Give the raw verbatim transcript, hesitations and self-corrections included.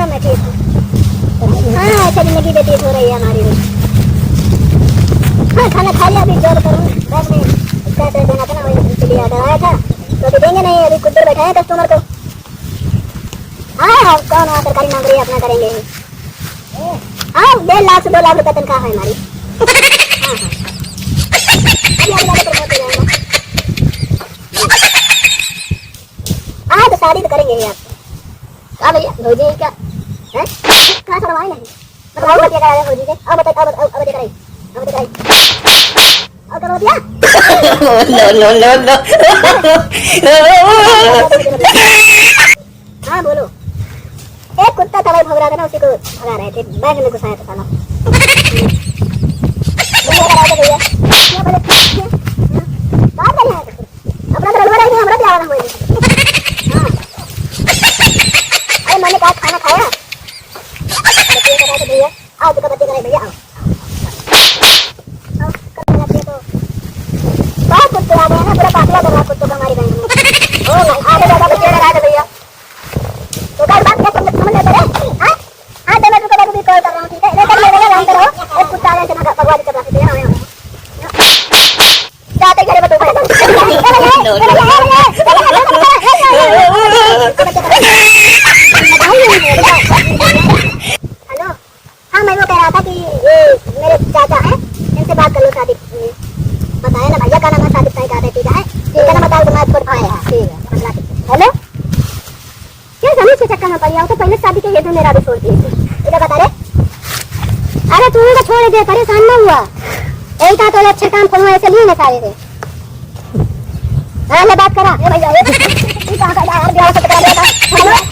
मैं ठीक हूँ। हाँ, ऐसे जिंदगी व्यतीत हो रही है हमारी भी। हाँ, खाना खा लिया, अभी job करूँ। बस मैं इसका address देना था ना, वही इसलिए order आया था। तो अभी देंगे नहीं, अभी कुछ देर बैठा है customer को। हाँ, अब कौन वहाँ सरकारी नौकरी अपना करेंगे? हाँ, डेढ़ लाख से दो लाख रुपया तनख्वाह है हमारी। हाँ, हाँ। अभी आगे जाके promote हो जाएगा। हाँ, तो शादी तो करेंगे ही आपसे। का भैया, भौजी है क्या? हैं? कहाँ से रवाई नहीं? बताओ, बतिया करा दे भौजी से। अब बता, अब, अब, अब बतिया कराई। अब बतिया कराई। और क्या बतिया? No, no, no, no। हाँ, बोलो। एक कुत्ता था भाई, भौंक रहा था ना, उसी को भगा रहे थे, bag में घुसाया था साला। भैया, करा दे भैया। क्या बोले? क्या? हाँ? बात नहीं है। अपना तो रलवा रही थी, हमरा क्या आवाज हुई? हाँ। अरे, मैंने कहा, खाना खाया? बतिया करा दे भैया। आओ, दुका बत्ती कराई भैया, आओ। आओ, कल लग गया तो। बहुत कुत्ते आ गए हैं ना, पूरा काफिला कर रहा कुत्तों का हमारे बैंक में। ओ भाई, आगे ज्यादा बत्ती लगा दे भैया। तो कल बात क्या समझ, समझ लेते रे? हाँ? हाँ, दो मिनट रुको, मैं अभी call कर रहा हूँ, ठीक है? इधर कर, मेरे भैया, line पे रहो। एक कुत्ता आ गया, इसे भगा, भगवा दीजिए, भगवा दीजिए, हाँ, हाँ, हाँ। जाते घरे बटो पड़े। No, no, no। Hello। हाँ, मैं वो कह रहा था कि ये मेरे चाचा हैं, इनसे बात कर लो, शादी बताया ना भैया, का नाम है, शादी तय कर देती है, इनका नाम बताओ तो मैं छोड़ दूँ। हाँ, ठीक है, बतला दीजिए। Hello, क्या जमीन के चक्कर में पड़ी हो, तो पहले शादी के ये दो मेरा भी छोड़ दिए थे। इधर बता रे। अरे तू उनको छोड़ दे, परेशान ना हुआ, यही था तो अच्छे काम फोन ऐसे लिए ना सारे थे। हाँ, ले बात करा। ए भैया, ए, तू कहाँ का यार, ब्याह से पकड़ा लेगा। Hello।